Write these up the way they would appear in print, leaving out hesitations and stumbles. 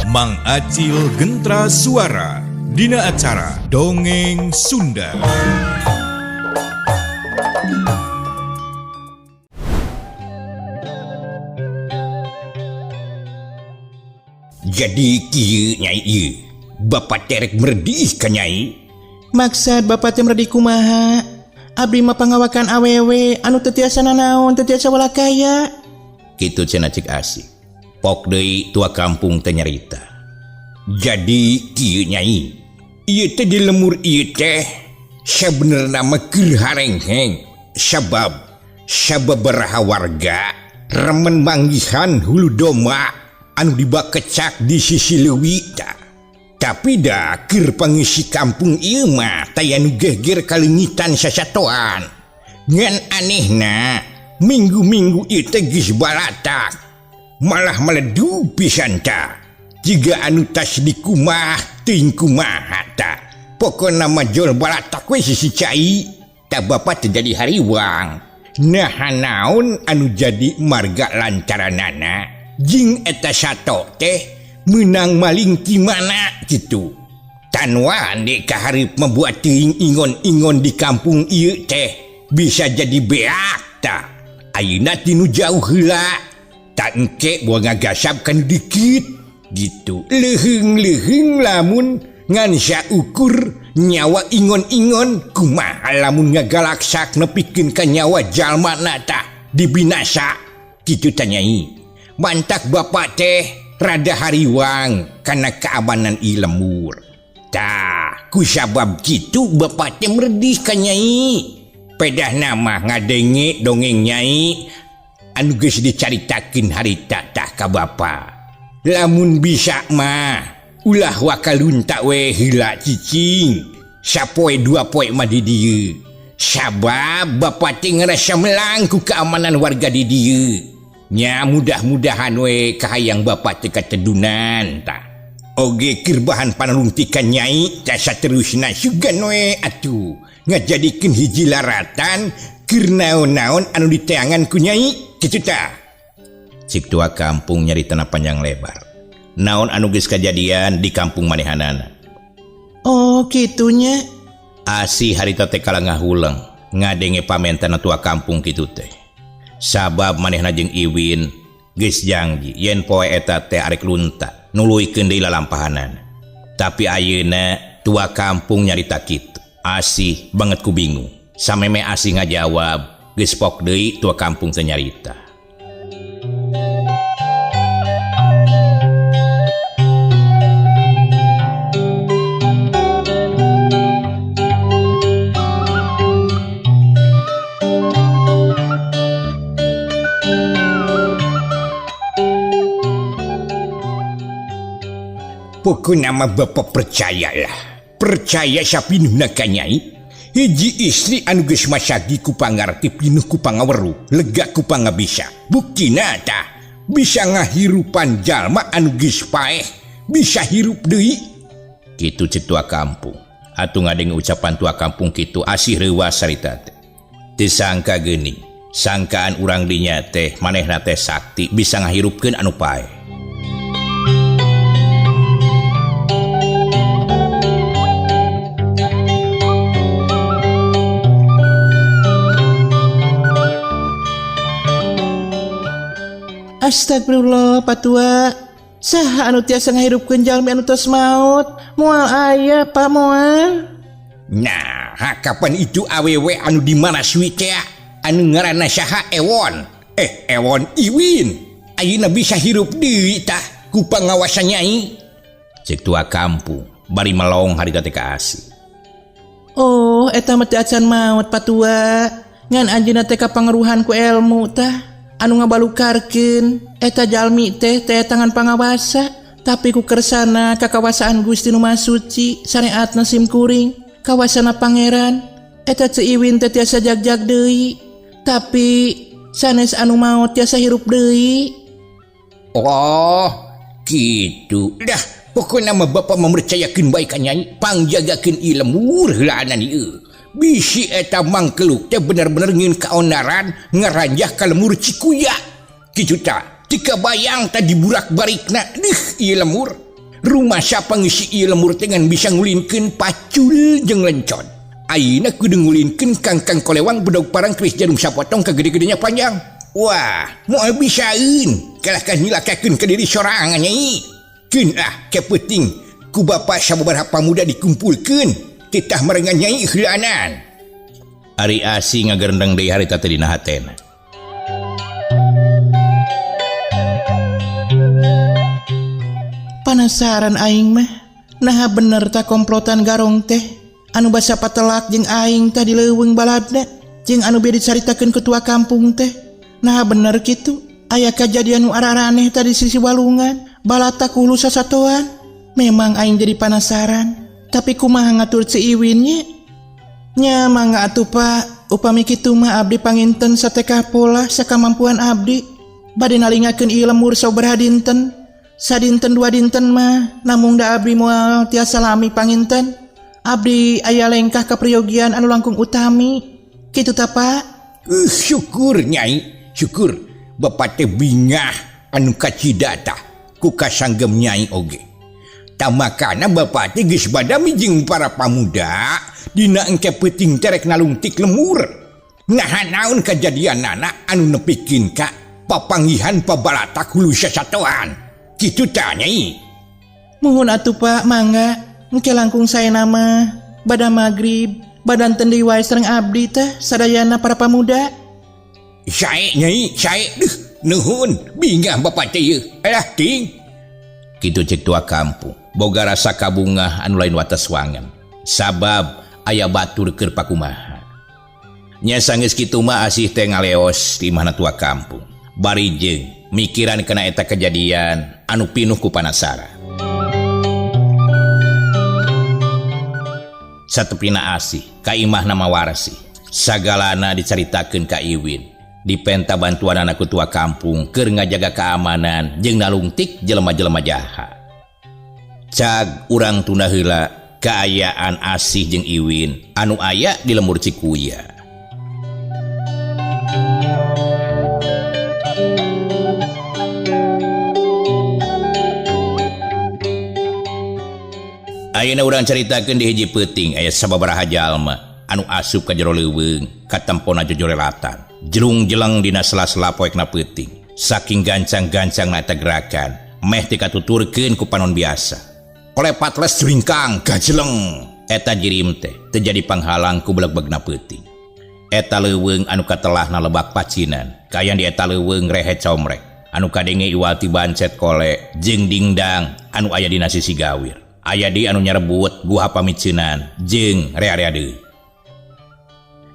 Mang Acil Gentra Suara Dina acara Dongeng Sunda. Jadi kieu Nyai ieu. Bapak teh rek meredih ka Nyai. Maksad Bapak teh meredih kumaha? Abdi mah pangawakan awewe anu teu tiasa nanaon, teu tiasa walakaya. Kitu cenah cik Asih. Pok deui tua kampung teh nyarita. Jadi kieu Nyai. Ieu teh di lemur ieu teh sabenerna mah keur harengheng. Sabab sababaraha warga remen manggihan hulu domba anu dibakecak di sisi leuwi tah. Tapi da keur pangisi kampung ieu mah taya nu geger kaleungitan sasatoan. Ngan anehna minggu-minggu ieu teh geus balatak. Malah meledug pisan tah. Jiga anu tas dikumah teuing kumaha tah. Pokona mah jol balatak we sisi cai. Tah bapak teh jadi hariwang. Nah naon anu jadi marga lantaranana jeung eta sato teh meunang maling ti mana kitu. Tanwan dek kahareup membuat teuing ingon-ingon di kampung ieu teh bisa jadi beak tah. Ayeuna tinu jauh heula. Tak engke boa ngagasab kan dikit gitu. Leuheung-leuheung lamun ngan saukur nyawa ingon-ingon kumaha lamun ngagalaksak nepikeun ka nyawa jalma na tah dibinasa kitu tah Nyai. Mantak bapak teh rada hariwang kana keamanan ieu lembur. Tah ku sabab kitu bapak teh meredih ka Nyai. Pedahna mah ngadenge dongeng Nyai anu geus dicaritakeun harita tah ka bapa. Lamun bisa mah ulah wakalunta we heula cicing. Sapoe dua poe mah di dieu. Sabab bapa teh ngarasa melang ku keamanan warga di dieu. Nya mudah-mudahan we kahayang bapa teh katedunan tah. Oge keur bahan panalungtikan Nyai tah saterusna sugan we atuh ngajadikeun hiji laratan keur naon-naon anu diteangan ku Nyai kitu tah. Cik tua kampung nyaritana panjang lebar. Naon anu geus kajadian di kampung manehanana. Oh kitunya. Asih harita teh kala ngahuleng ngadenge pamentana tua kampung kitu teh. Sabab manehna jeung Iwin geus janji yen poe eta teh arek lunta nuluykeun deui lalampahanana. Tapi ayeuna tua kampung nyarita kitu. Asih banget ku bingung. Sameme Asih ngajawab geus pok deui tua kampung teh nyarita. Pokokna mah bapak percayalah. Percaya sapinuhna ka Nyai. Hiji istri anu geus masagi ku pangarti pinuh ku pangaweruh, lega ku pangabisa. Buktina tah bisa ngahirupan jalma anu geus paeh, bisa hirup deui. Kitu cek tua kampung. Atuh ngadenge ucapan tua kampung kitu asih reuwas sarita teh. Teu sangka geuning, sangkaan urang dinya teh manehna teh sakti bisa ngahirupkeun anu paeh. Astagfirullah patua. Saha anu tiasa ngahirupkeun jalmi anu tos maot? Moal aya Pak moal. Nah, kapan itu awewe anu di mana suwi teh anu ngaranna saha Ewon? Ewon Iwin. Ayeuna bisa hirup deui tah ku pangawasan Nyai. Cek tua kampung bari melong harita teh ka Asih. Oh, eta mah teu acan maot patua. Ngan anjeunna teh kapangaruhan ku elmu tah. Anu ngabalukarkeun eta jalmi teh teh tangan pangawasa, tapi ku kersana kakawasaan Gusti nu Maha Suci sareatna sim kuring kawasana pangeran eta Ceu Iwin teh tiasa jagjag deui, tapi sanes anu maot tiasa hirup deui. Oh, kitu. Dah, pokona mah bapa mempercayakeun bae ka Nyai, pangjagakeun ieu lemur heulaanan ieu. Bisi eta mangkeluk teh bener-bener ngieun kaonaran ngaranjah ka lemur Cikuya. Kitu tah, tika bayang tah diburak-barikna deuh ieu lemur. Rumasa pangisi ieu lemur teh ngan bisa ngulinkeun pacul jeung lencot. Ayeuna kudu ngulinkeun kangkang kolewang bedog parang keris jarum sapotong kagede-gedenya panjang. Wah, moal bisaeun. Kalah ka nyilakakeun ka diri sorangan nyai. Keun ah, ke peuting ku bapa sababaraha pamuda dikumpulkeun titah marengan nyai heulaanan. Ari Asih ngagerendeng deui harita teh dina hatena. Panasaran aing mah, naha bener ta komplotan garong teh anu basa patelak jeung aing tah di leuweung baladna jeung anu bieu dicaritakeun ketua kampung teh. Naha bener kitu? Aya kajadian nu araraneh tah di sisi walungan, balatak hulu sasatoan. Memang aing jadi panasaran, tapi kumaha ngatur Ceu Iwin nya? Nya mangga atuh Pak, upami kitu mah abdi panginten satekah pola sakamampuan abdi. Bade nalingakeun ieu lemur sabaraha dinten. Sadinten dua dinten mah namung da abdi moal tiasa lami panginten. Abdi aya lengkah kapriyogian anu langkung utami. Kitu ta Pak? Syukur nyai, syukur bapak teh bingah anu kacida tah ku kasanggem nyai oge. Tamakana bapak teh geus badami jeung para pamuda dina engke peuting terek nalungtik lemur. Naha naon kajadianana anu nepikeun ka papanggihan pabalatak hulu sasatoan. Kitu tah nyai. Muhun atuh Pak, mangga. Engke langkung saena mah bada magrib, badan deui wae sareng abdi teh sadayana para pamuda. Sae nyai, sae. Duh, nuhun bingah bapak teh ieu. Alah ting. Kitu cek tua kampung. Boga rasa kabungah anu lain wates wangen. Sabab aya batur keur pakumaha. Nya sanggeus kitu mah Asih teh ngaleos di imahna tua kampung. Bari jeung mikiran kana eta kejadian anu pinuh ku panasaran. Satepina Asih ka imahna Mawarsi. Sagalana dicaritakeun ka Iwin. Dipenta bantuan anak tua kampung keur ngajaga keamanan jeung nalungtik jelema-jelema jahat. Cag urang tunda heula kaayaan Asih jeung Iwin anu aya di lembur Cikuya. Ayeuna urang caritakeun di hiji peuting aya sababaraha jalma anu asup ka jero leuweung katempona jojorelatan. Jelung-jeleng dina sela-sela poekna peuting. Saking gancang-gancangna eta gerakan, meh teu katuturkeun ku panon biasa. Kolepat les juringkang gajeleng. Eta jirim teh teu jadi panghalang ku beleg-belegna peuting. Eta leuweung anu katelahna lebak pacinan, kaayaan di eta leuweung rehe comrek. Anu kadenge iwal ti bancet kole jeung dingdang anu aya dina sisi gawir. Aya di anu nyarebut guha pamiceunan jeung rea-rea deui.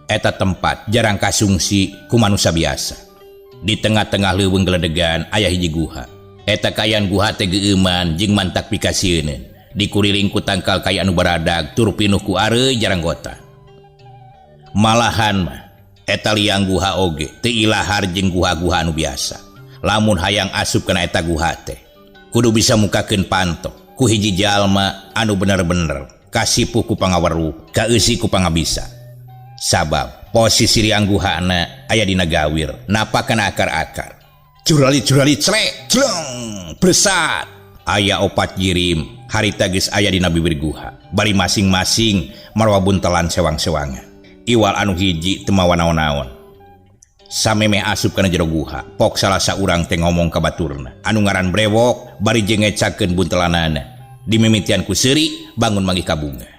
Eta tempat jarang kasungsi ku manusia biasa. Di tengah-tengah leuweung geledegan aya hiji guha. Eta kaayaan guha teh geueuman jeung mantak pikasieuneun. Dikuriling ku tangkal kaya anu baradag tur pinuh ku areuy jaranggota. Malahan mah eta liang guha oge teu ilahar jeung guha-guha anu biasa. Lamun hayang asup kana eta guha teh kudu bisa mukakeun panto ku hiji jalma anu bener-bener kasipuh ku pangaweruh, kaeusi ku pangabisa. Sabab posisi liang guhana aya dina gawir, napakan akar-akar. Curali-curali clek, cleng, bersat. Aya opat jirim, harita geus aya dina bibir guha. Bari masing-masing marwa buntelan sewang-sewangan. Iwal anu hiji teu mawa naon-naon. Samemeh asup kana jero guha, pok salah saurang teh ngomong ka baturna. Anu ngaran brewok bari jeung ngecakeun buntelanana. Dimimitian ku seuri bangun manggih ka bunga.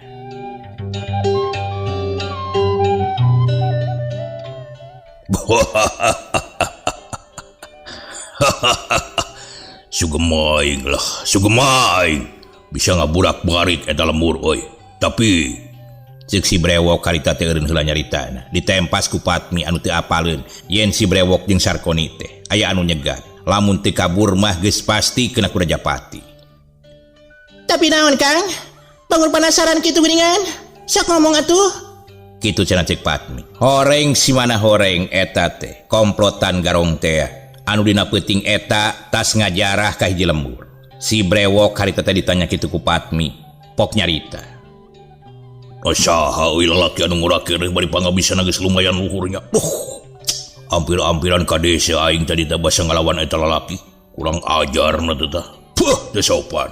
Sugemaing lah, sugemaing. Bisa ngaburak-barik eta lemur euy. Tapi ceuk si brewok karita teh eureun heula nyaritana. Ditempas ku Patmi anu teu apaleun yen si brewok jeung Sarkoni teh aya anu nyegat. Lamun teu kabur mah geus pasti kena ku Rajapati. Tapi naon Kang? Bangun penasaran kitu geuningan. Sok ngomong atuh. Kitu cenah ceuk Patmi. Horeng si mana horeng eta teh komplotan garong teh anu dina peuting eta tas ngajarah ka hiji lembur. Si brewok harita teh ditanya kitu ku Patmi, pok nyarita. Saha euy lalaki anu ngurakeun bari pangabisana geus lumayan luhurnya. Duh. Ampir-ampiran ka desa aing tadi teh basa ngalawan eta lalaki. Kurang ajar na teh tah. Puh, teu sopan.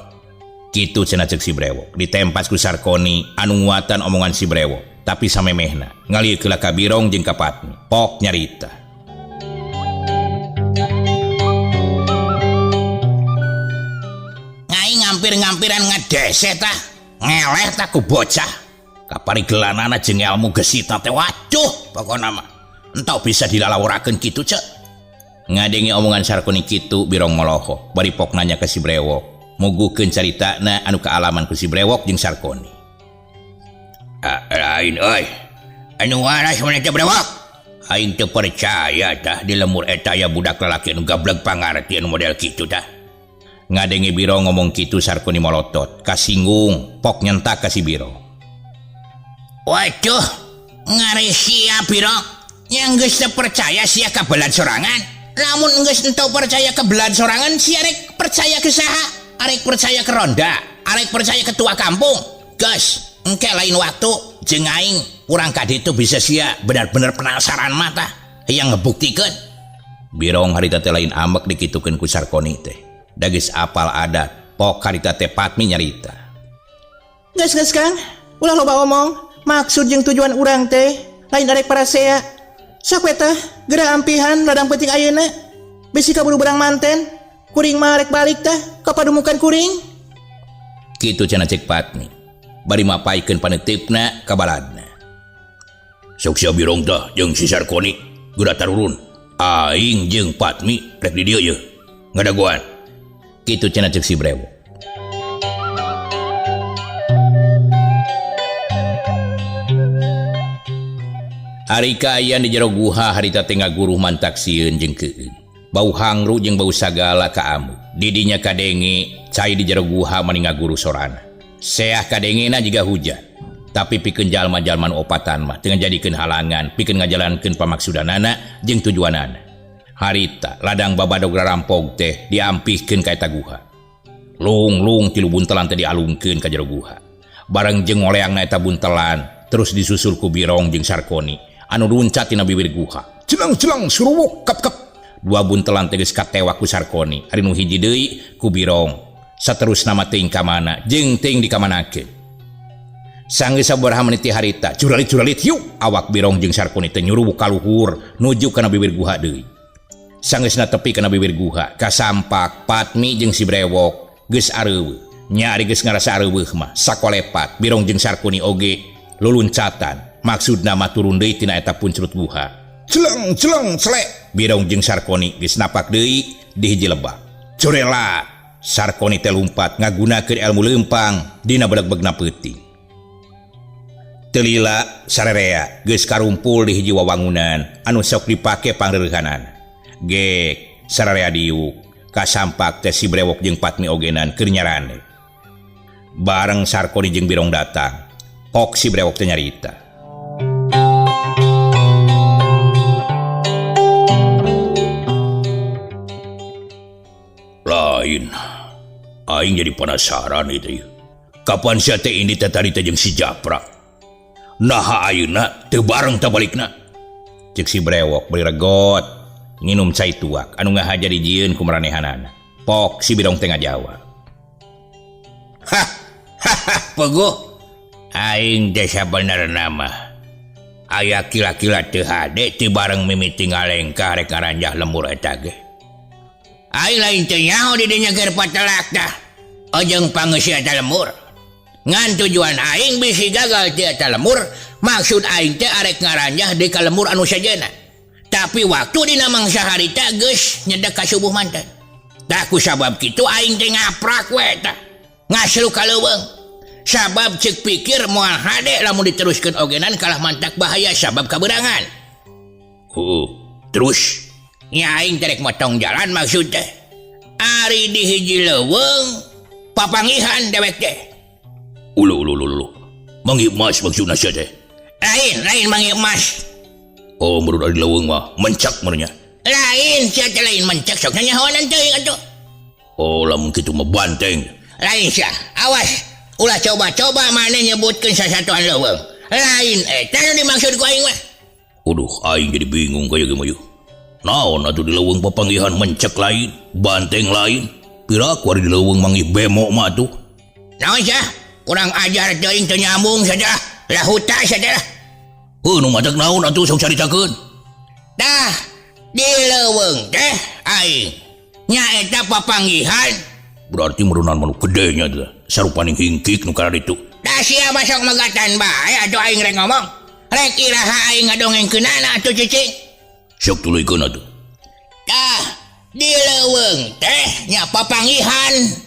Kitu cenah cek si Brewok ditempas ku Sarkoni anu nguatan omongan si Brewok tapi samemehna ngalieuk heula ka Birong jeung ka Patmi pok nyarita. Ngaing ngampir-ngampiran ngedese tah ngeleh tah ku bocah kaparigelanana jeung ilmu gesita teh waduh pokona mah entah bisa dilalawarakeun kitu cek. Ngadenge omongan Sarkoni kitu Birong moloho bari pok nanya ka si Brewok mugukeun caritana anu kaalaman ku si Brewok jeung Sarkoni. Lain euy. Anu waras maneh teh Brewok? Aing teu percaya tah di lemur eta aya budak lalaki anu gableg pangarti anu model kitu tah. Ngadenge Birong ngomong kitu Sarkoni molotot, kasinggung, pok nyentak ka si Birong. Waduh, ngari sia Birong. Yang geus teu percaya sia ka belad sorangan. Lamun geus enteu percaya ka belad sorangan, sia rek percaya ke saha? Arek percaya ke ronda, arek percaya ketua kampung. Gas, engke lain waktu jeung aing urang ka ditu bisa sia benar-benar penasaran mata yang ngebuktikeun. Birong harita teh lain ambek dikitukeun ku Sarkoni teh. Da geus apal adat, pok harita teh Patmi nyarita. Geus geus Kang, ulah loba omong. Maksud jeung tujuan urang teh lain arek parasea. Sok we tah, geura ampihan ladang peuting ayeuna. Bisi kaburu berang manten. Kuring mah rek balik tah ka padumukan kuring. Kitu cenah cek Patmi. Bari mapaikeun paneuteup ka baladna. Sok sia Birong tah jeung si Sarkoni geura tarurun. Aing jeung Patmi rek di dieu yeuh. Ngadagoan. Kitu cenah cek si Brewok. Ari kaayaan di jero guha harita teh ngaguruh mantak sieun jeung keueung. Bau hangru jeung bau sagala kaamu. Didinya kadenge cai di jero guha mani ngaguru sorana. Seah kadengena jiga hujan. Tapi pikeun jalma-jalma nu opatan mah teu ngajadikeun halangan pikeun ngajalankeun pamaksudanana jeung tujuanana. Harita ladang babadog rarampog teh diampihkeun ka eta guha. Lung-lung tilu buntelan teh dialungkeun ka jero guha. Bareng jeung ngoleangna eta buntelan terus disusul ku Birong jeung Sarkoni anu luncat tina bibir guha. Celeng-celeng suruwuk kap-kap. Dua buntelan teh geus katewak ku Sarkoni, ari nu hiji deui ku Birong. Saterusna mah teuing ka mana jeung teuing dikamanakeun. Sanggeus sabaraha menit ti harita, curalit-curalit hiu awak Birong jeung Sarkoni teh nyuruwuk ka luhur nuju kana bibir guha deui. Sanggeusna tepi kana bibir guha, kasampak Patmi jeung si Brewok geus areuweuh. Nya ari geus ngarasa areuweuh mah sakolepat Birong jeung Sarkoni oge luluncatan. Maksudna mah turun deui tina eta puncrut guha. Celeng celeng celek Birong jeung Sarkoni geus napak deui di hiji lebak. Curela Sarkoni teh lumpat ngagunakeun ilmu leumpang dina beleg-belegna peuting. Teu lila sarerea geus karumpul di hiji wawangunan anu sok dipake pangreureunana. Gek sararea diuk kasampak teh si Brewok jeung Patmi ogenan keur nyarande. Bareng Sarkoni jeung Birong datang, pok si Brewok teh nyarita. Lain, aing jadi penasaran itu. Kapan sia teh ini teh tadi teh jeung si Japra? Naha ayeuna teu bareng teh balikna. Ceuk si Brewok bari regot nginum cai tuak anu ngahaja dijieun ku maranehanana. Pok si Birong teh ngajawab. Hah, hah, puguh. Aing teh sabenerna mah aya kila-kila teu hade teu bareng mimiti ngalengkah rek ngaranjah lembur eta ge. Aing lain teu nyaho di dinya keur patelak tah. Ojeng pangeusieun eta lemur. Ngan tujuan aing bisi gagal ti eta lemur, maksud aing teh arek ngaranjah di ka lemur anu sejenna. Tapi waktu dina mangsa harita geus nyedek ka subuh manten. Tah ku sabab kitu aing teh ngaprak we tah. Ngasru ka leuweung. Sabab ceuk pikir moal hade lamun diteruskeun ogenan kalah mantak bahaya sabab kaberangan. Heuh, terus nya aing teh rek motong jalan maksud teh. Ari di hiji leuweung papangihan dewek teh. Ulu ulu ulu ulu. Manggih emas maksudna sia teh. Lain, lain manggih emas. Oh, menurut ari leuweung mah mencak meureun nya. Lain, sia teh lain mencak sok nyahoan teuing atuh. Oh, lamun kitu mah banteng. Lain sia, awas. Ulah coba-coba maneh nyebutkeun sasatuan leuweung. Lain eta nu dimaksud ku aing mah. Aduh, aing jadi bingung kaya ge mah yeuh. Naon atuh di leuweung papanggihan mencek lain, banteng lain. Piraku ari di leuweung manggih bemo mah atuh. Naon sia? Kurang ajar teuing teu nyambung saja. Lah huta saja lah. Heuh nu matak naon atuh sok caritakeun. Tah, di leuweung teh aing. Nya eta papanggihan. Berarti meureunan mah nu gede nya teh. Sarupaning hingkik nu kararitu. Tah sia mah sok megatan bae atuh aing rek ngomong. Rek iraha aing ngadongengkeunana atuh cicing. Sok tuluykeun atuh. Tah, di leuweung teh nya papanggihan.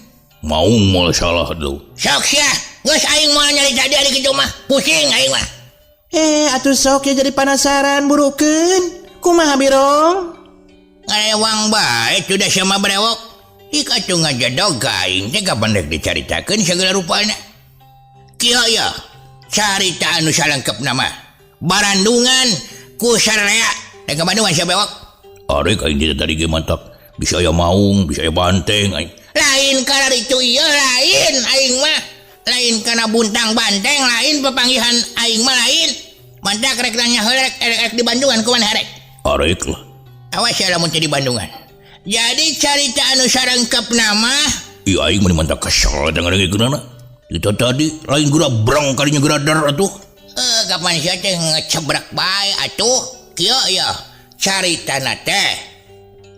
Maung moal salah tuh. Sok sia, geus aing moal nyarita deui ari kitu mah. Pusing aing mah. Atuh sok ya jadi penasaran burukeun. Kumaha Birong? Ngarewang bae sudah sama brewok. Ik atuh ngajedog ka aing teh kapan rek dicaritakeun sagala rupana. Kieu ya, carita anu salengkepna mah. Barandungan ku sararea. Rek ka Bandungan sia bewok. Arek aing teh tadi ge mantap. Bisa aya maung, bisa aya banteng aing. Lain kana itu ieu lain aing mah. Lain kana buntang banteng, lain pepanggihan aing mah lain. Mantak rek nanya heula rek, rek, rek di Bandungan kumaha rek? Arek lah. Awas ya lamun teu di Bandungan. Jadi carita anu sarengkepna mah, ieu aing mah mantak kesel eta ngadengkeunana. Itu tadi lain geura brang kalinya geura dar atuh. Kapan sia teh ngecebrak bae atuh. Kieu ya caritana teh.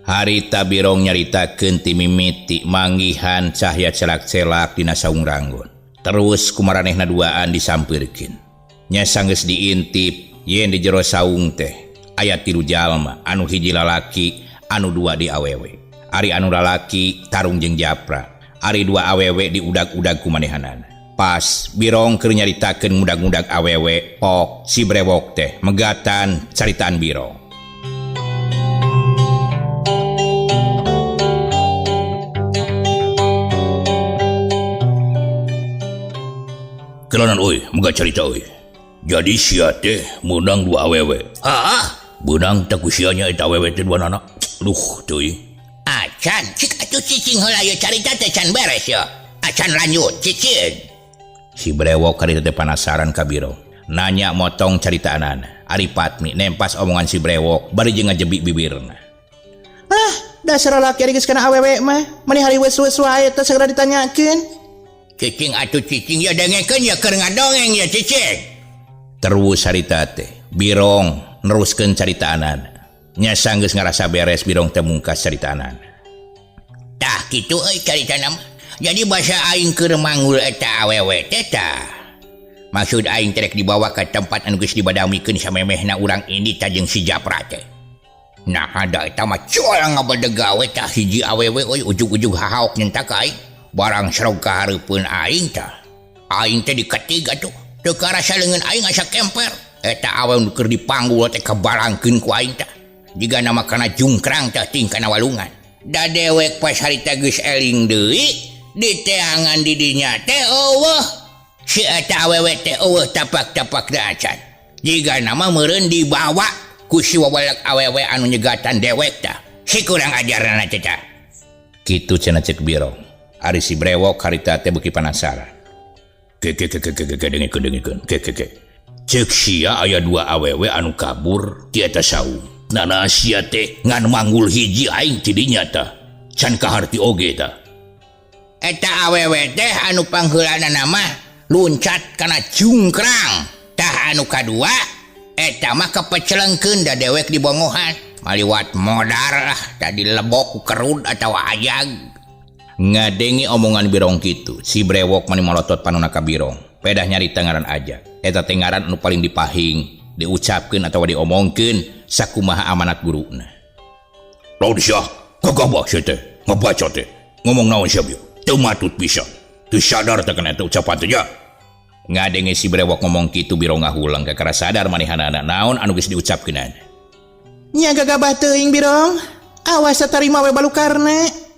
Harita Birong nyaritakeun ti mimiti manggihan cahya celak-celak dina saung ranggon. Terus kumaranehna duaan disampeurkeun. Nya sanggeus diintip yen di jero saung teh aya 3 jalma, anu hiji lalaki, anu 2 di awewe. Ari anu lalaki tarung jeung japra, ari 2 awewe diudag-udag ku manehanana. Pas Birong keur nyaritakeun ngudag-ngudag awewe, pok si brewok teh megatan caritaan Birong. Kelanan euy, moga carita euy. Jadi sia teh meunang 2 awewe. Heeh, beunang teh ku sia nya eta awewe teh dua nana. Duh teuing. Acan, cik atuh cicing heula ieu carita teh can beres ya. Acan lanjut cicing. Si brewok karita teh panasaran ka Birong. Nanya motong caritaanana. Ari Patmi nempas omongan si brewok bari jeung ngajebik bibirna. Ah, dasar lalaki ari geus kana awewe mah. Mani hari weus-weus wae teh segera ditanyakeun. Cicing atuh cicing ya dengekeun ya keur ngadongeng ya cicing. Terus harita teh Birong neruskeun caritaanana. Nya sanggeus ngarasa beres Birong teh mungkas caritaanana. Tah kitu euy caritana mah. Jadi basa aing keur manggul eta awewe teh tah. Maksud aing teh rek dibawa ka tempat anu geus dibadamikeun samemehna urang ini tah jeung si Japra teh. Nah ada eta mah cual ngabedegawe tah hiji awewe euy ujug-ujug hahaok nyentak ka aing. Barang serog ka hareupeun aing tah. Aing teh diketig atuh. Teu karasa leungeun aing asa kemper. Eta awewe nu keur dipanggul teh kabalangkeun ku aing tah. Jiga nama kana jungkrang tah ting kana walungan. Da dewek pas harita geus eling deui, diteangan di dinya teh eueuh. Si eta awewe teh eueuh tapak-tapak da acan. Jiga nama meureun dibawa ku si wawalak awewe anu nyegatan dewek tah. Si kurang ajarna teh tah. Kitu cenah cek Birong. Ari si brewok harita teh beuki panasaran. Ke ke ke ke ke ke dengekeun dengekeun ke ke ke. Ceuk sia aya 2 awewe anu kabur ti eta saung. Nana sia teh ngan manggul hiji aing ti dinya tah. Can kaharti oge tah. Eta awewe teh anu pangheulana mah luncat kana jungkrang. Tah anu kadua eta mah kepecelengkeun da dewek di bongohan. Maliwat modar lah tadi lebok kerud atawa ajag. Ngadengi omongan Birong kitu, si brewok mani molotot panona ka Birong. Pedah nyarita ngaran aja. Eta teh ngaran anu paling dipahing, diucapkeun atawa diomongkeun sakumaha amanat guruna. Laun sia, gagabah sia teh, ngabaca teh. Ngomong naon sia bieu? Teu matut bisa. Teu sadar teh kana eta ucapan teh nya. Ngadenge si brewok ngomong kitu Birong ngahulang kakara sadar manehanana naon anu geus diucapkeunana. Nya gagabah teuing Birong. Awas satarima we balukarna.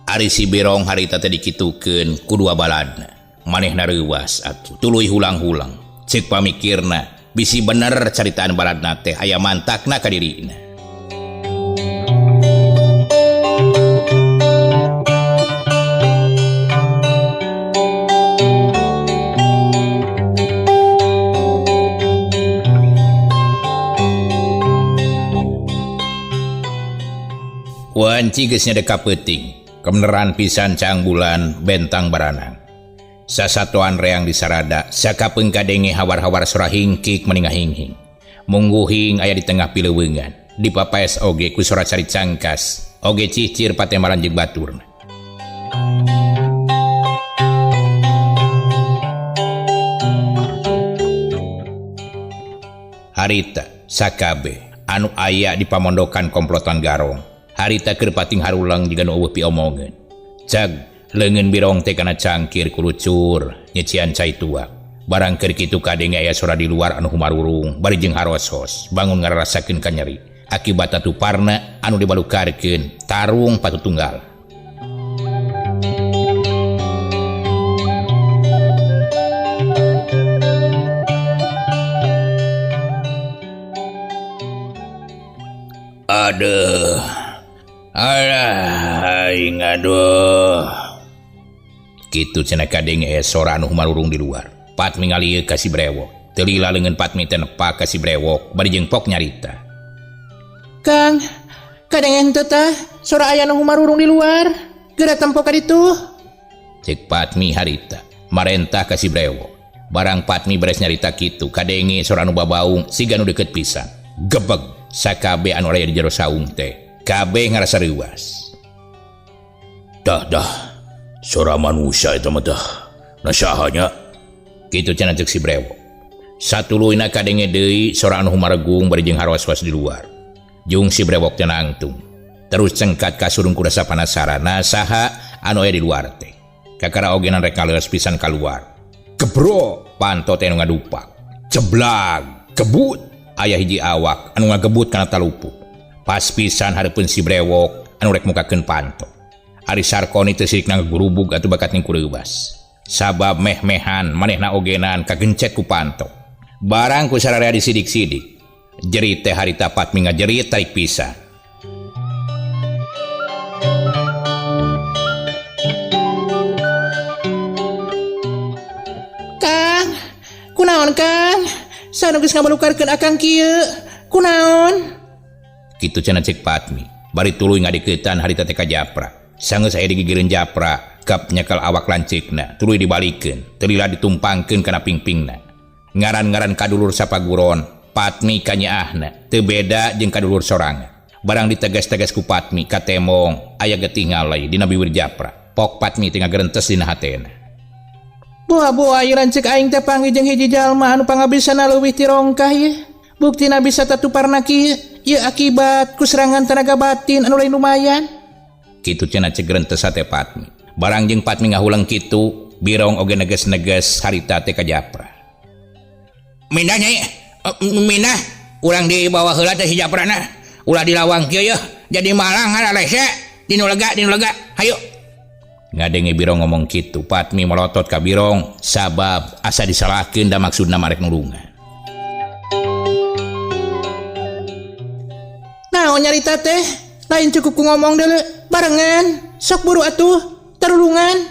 Ari si Birong harita teh dikitukeun ku dua baladna. Manehna reuwas atuh, tuluy hulang-hulang. Ceuk pamikirna, bisi bener caritaan baladna teh aya mantakna ka dirina. Wanci geus nyadek ka peuting. Kebeneran pisan cang bulan bentang baranang. Sasatoan reang disarada sakapeung kadenge hawar-hawar sora hingkik meni ngahinghing. Mungguhing aya di tengah pileuweungan. Dipapaes oge ku sora cari cangkas, oge cicir patemaran jeung baturna. Harita sakabe anu aya di pamondokan komplotan Garong. Harita keur pating harulang jiga nu eueuh piomongeun. Cag leungeun Birong teh kana cangkir kulucur nyecian cai tuak. Barang keur kitu kadenge aya sora di luar anu humarurung bari jeung harosos bangun ngarasakeun ka nyeri. Akibat tatuparna anu dibalukarkeun tarung patutunggal. Aduh, alah, aing aduh. Kitu cenah kadenge aya sora anu humarurung di luar. Patmi ngalieuk ka si Brewok. Teu lila leungeun Patmi teh nepak ka si Brewok bari jeung pok nyarita. Kang, kadenge henteu tah sora aya nu humarurung di luar. Geura tempo ka ditu. Cek Patmi harita, marentah ka si Brewok. Barang Patmi beres nyarita kitu, kadenge sora anu babaung siga nu deukeut pisan. Gebeg sakabe anu aya di jero saung teh. Kabeh ngarasa reuas. Dah dah, sora manusia eta mah tah. Na saha nya? Kitu cenah ceuk si Brewok. Satuluyna kadenge deui sora anu humaregung bari jeung harwas-was di luar. Jung si Brewok teh nangtung. Terus cengkat ka surung ku rasa panasaran na saha anu aya di luar teh. Kakara ogenan rek ngaleus pisan kaluar. Gebro panto teh anu ngadupak. Ceblag, kebut. Aya hiji awak anu ngagebut kana talupu. Pas pisan hareupeun si Brewok anu rek mukakeun panto. Ari Sarkoni teu sirik ngagurubug atuh bakat ningkureuwas. Sabab meh-mehan manehna ogenan kagencet ku panto. Barang ku sararea disidik-sidik. Jerit teh harita Patmi ngajerit tarik pisan. Kang, kunaon Kang? Sanu geus ngabalukarkeun akang kieu. Kunaon? Kitu cenah ceuk Patmi. Bari tuluy ngadeuketan harita teh ka Japra. Sanggeus aya digigireun Japra, kap nyekel awak lanceukna, tuluy dibalikeun, teu lila ditumpangkeun kana pingpingna. Ngaran-ngaran kadulur sapaguron, Patmi kanyaahna, teu beda jeung kadulur sorangan. Barang ditegas-tegas ku Patmi katemong, aya getih ngalai dina biwir Japra. Pok Patmi teh ngagerentes dina hatena. Boa-boa ieu lanceuk aing teh panggih jeung hiji jalma anu pangabisana leuwih ti rongkah ieu. Buktina bisa tatuparna kieu, ieu akibat ku serangan tenaga batin anu lain lumayan. Kitu cenah ceuk gerentes hate Patmi. Barang jeung Patmi ngahuleng kitu, Birong oge neges-neges harita teh ka Japra. Minah nyai, minah urang di bawah heula teh si Japrana. Ulah dilawang kieu yeuh, jadi malang hararese. Dinu lega, dinu lega. Hayu. Ngadenge Birong ngomong kitu, Patmi melotot ka Birong sabab asa disalahkeun da maksudna marek nulungan. Naon nyarita teh? Lain cukup ku ngomong deuleu, barengan. Sok buru atuh, tarulungan.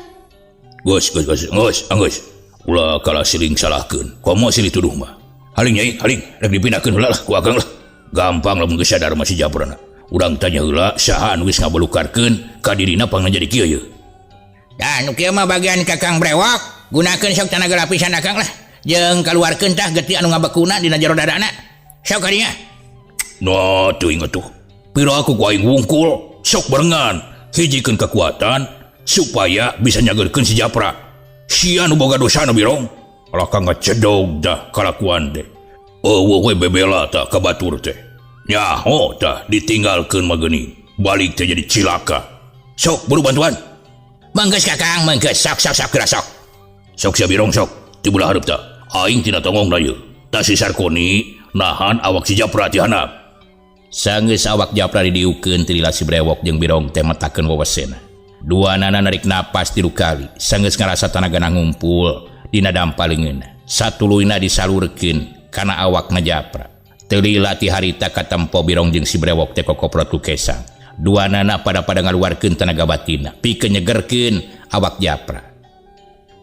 Geus geus geus geus geus. Ulah kalah siling salahkeun. Komo silih tuduh mah. Haling nyai, haling rek dipindahkeun heula lah ku akang lah. Gampang lamun geus sadar mah si Japrana. Urang tanya heula saha anu geus ngabalukarkeun ka dirina pangna jadi kieu yeuh. Dah nu kieu mah bagian Kakang Brewok, gunakeun sok tanaga lapisan akang lah. Jeung kaluarkeun tah getih anu ngabekuna dina jero dadana. Sok kadinya. Nah, teuing atuh. Pira aku ku aing wungkul, sok barengan hijikeun kekuatan supaya bisa nyageurkeun si Japra. Sia nu boga dosana Birong. Alah kang ngacedog dah kalakuan teh. Eueuh we bebela tah ka batur teh. Nyaho tah ditinggalkeun mah geuning. Balik teh jadi cilaka. Sok buru bantuan. Menggeus Kakang, menggeus sok sok sok geura sok. Sok sia Birong sok, ti belah hareup tah. Aing tina tongong da ieu. Tah si Sarkoni nahan awak si Japra ti handap. Sanggeus awak Japra didiukeun ti lila si Brewok jeung Birong teh metakeun wewesena. Duanana narik napas 3 kali, sanggeus ngarasa tanagana ngumpul dina dampa leungeunna. Satuluyna disalurkeun kana awakna Japra. Teu lila ti harita katempo Birong jeung si Brewok teh kokoprot ku kesang. Duanana pada-pada ngaluarkeun tenaga batinna, pikeun nyegerkeun awak Japra.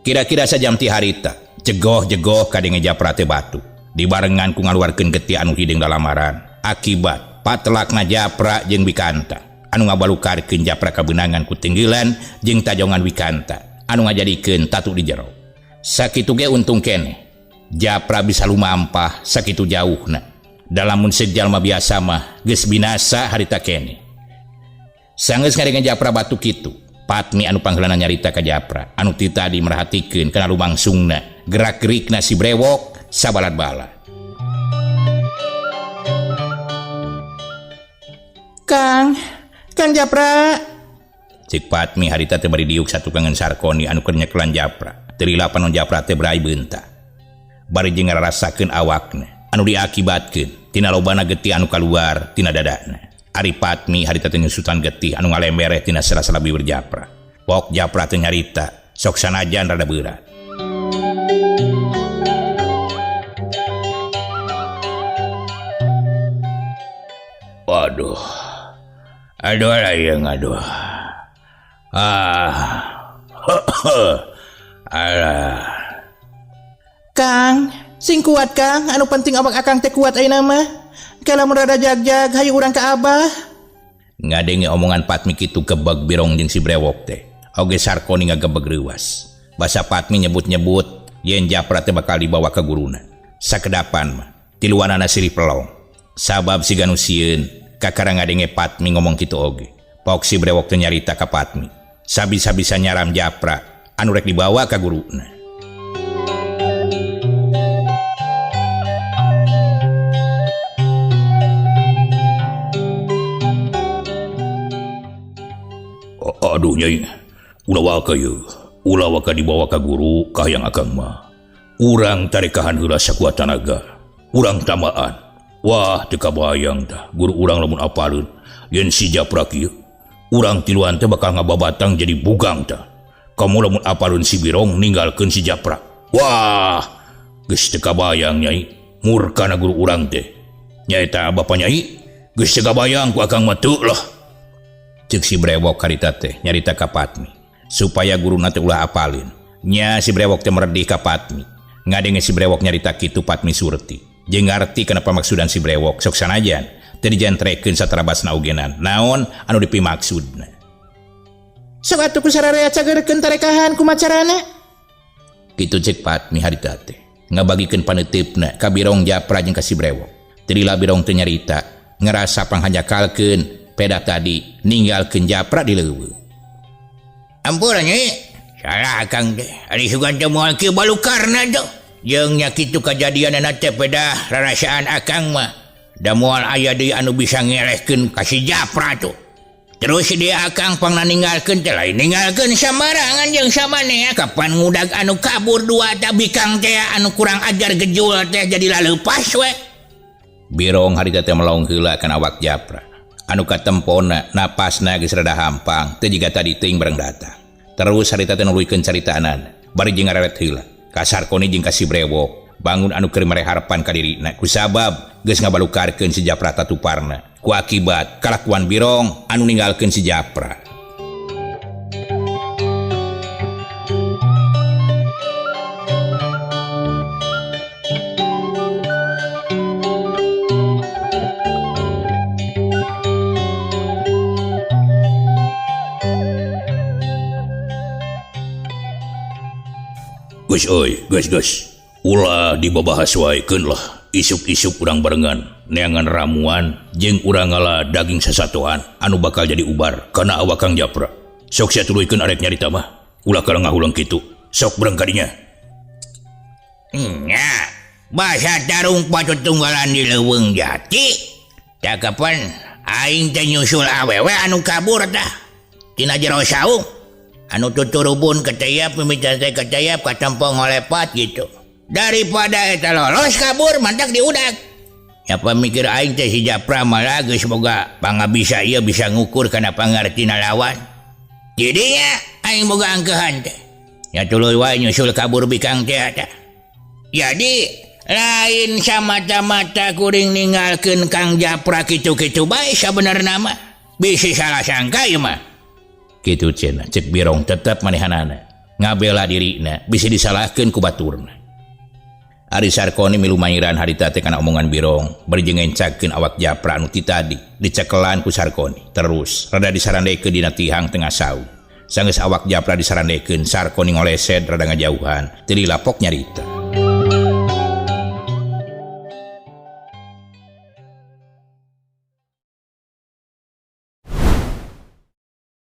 Kira-kira sajam ti harita, jegoh-jegoh kadenge Japra teh batu. Dibarengan ku ngaluarkeun getih anu hideung lalamaran. Akibat patelakna Japra jeung Wikanta anu ngabalukarkeun Japra kabeunangan ku tenggelan jeung tajongan Wikanta anu ngajadikeun tatu di jero. Sakitu ge untung keneh Japra bisa lumampah sakitu jauhna. Da lamun sejalma biasa mah geus binasa harita keneh. Sanggeus ngadenge Japra batuk kitu, Patmi anu pangheulana nyarita ka Japra anu ti tadi merhatikeun kana lumangsungna gerak-gerikna si Brewok sabalad-balad. Kang, Kang Japra. Cik Patmi harita teh bari diuk satukangan Sarkoni anu keur nyekelan Japra. Teu lila panon Japra teh berai beunta. Bari jeung ngarasakeun awakna anu diakibatkeun tina lobana getih anu kaluar tina dadana. Ari Patmi harita teh nyusutan getih anu ngalembereh tina sela-sela bibir Japra. Pok Japra teh nyarita sok sanajan rada beurat. Aduh. Aduh layang aduh. Ah. Alah. Kang, sing kuat Kang, anu penting awak akang teh kuat ayeuna mah. Kalau rada jagjag hayu urang ka Abah. Ngadenge omongan Patmi kitu gebeg Birong jeung si Brewok teh. Oge Sarkoni ngagebeg reuwas. Basa Patmi nyebut-nyebut yen Japra teh bakal dibawa ka guruna. Sakedapan mah tiluanana sirih pelong. Sabab siga nu sieun kakara ngadenge Patmi ngomong kitu oge. Pok si Brewok teh nyarita ka Patmi. Sabisa-bisa nyaram Japra anu rek dibawa ka guruna. Aduh nyai, ulah waka ye, ulah waka dibawa ka guru kahayang akang mah. Urang tarekahan heula sakuat tanaga, urang tamaan. Wah teu kabayang tah guru urang lamun apaleun yen si Japra kieu. Urang tiluan teh bakal ngababatang jadi bugang tah. Kamu lamun apaleun si Birong ninggalkeun si Japra. Wah, geus teu kabayang nyai, murkana guru urang teh. Nyaeta bapa nyai, geus teu kabayang ku akang mah teu lah. Ceuk si Brewok harita teh nyarita ka Patmi supaya guruna teh ulah apalin. Nya si Brewok teh meredih ka Patmi. Ngadenge si Brewok nyarita kitu Patmi surti. Jeung ngarti kana pamaksudan si Brewok sok sanajan teu dijantrekeun satarabasna ogenan. Naon anu dipimaksudna? Sok atuh ku sararea cageurkeun tarekahan kumaha carana? Kitu ceuk Patmi harita teh ngabagikeun paneuteup ka Birong Japra jeung ka si Brewok. Teu lila Birong teh nyarita ngarasa panghanjakalkeun peda tadi ninggalkeun Japra di leuweung. Ampura nyai, salah akang teh. Ari sugan teh moal kieu balukarna teh. Jeung nya kitu kajadianana teh pedah rarasaan akang mah. Da moal aya deui anu bisa ngelehkeun ka si Japra tuh. Terus dia akang pangna ninggalkeun teh lain ninggalkeun sambarangan jeung samaneh kapan ngudag anu kabur dua ta bikang teh anu kurang ajar gejul teh jadi laleupas we. Birong harita teh melong heula kana awak Japra. Anu katempona napasna geus rada hampang teu jiga tadi teuing bareng datang. Terus harita teh nuluykeun caritaanana bari jeung ngareret heula ka Sarkoni jeung ka si Brewok bangun anu keur mere harapan ka dirina kusabab geus ngabalukarkeun si Japra tatuparna ku akibat kalakuan Birong anu ninggalkeun si Japra. Geus euy, geus geus. Ulah dibabahas waekeun lah. Isuk-isuk urang barengan neangan ramuan jeung urang ngala daging sasatoan anu bakal jadi ubar kana awak Kang Japra. Sok sia tuluykeun arek nyarita mah. Ulah kalah ngahuleng kitu. Sok bareng ka dinya. Nya, basa tarung patutunggalan di leuweung jati. Tah kapan aing teh nyusul awewe anu kabur tah tina jero saung. Anu tuturubun ketayap mimitan teh ketayap katempong ngolepat gitu. Daripada eta lolos kabur mantak diudag. Ya pamikir aing teh si Japra malah geus boga pangabisa ieu bisa ngukur kana pangartina lawan. Jadinya aing boga angkehan teh. Ya tuluy wae nyusul kabur bikang teh eta. Jadi lain samata-mata kuring ninggalkeun Kang Japra kitu-kitu bae sabenerna mah. Bisi salah sangka ieu mah. Kitu cenah cek Birong tetep manehanana ngabela dirina bisi disalahkeun ku baturna. Ari Sarkoni milu mangiran harita teh kana omongan Birong bari jeung ngencagkeun awak Japra anu ti tadi dicekelan ku Sarkoni terus rada disarandekeun dina tihang tengah saung. Sanggeus awak Japra disarandekeun, Sarkoni ngolesed rada ngajauhan, teu dilapok nyarita.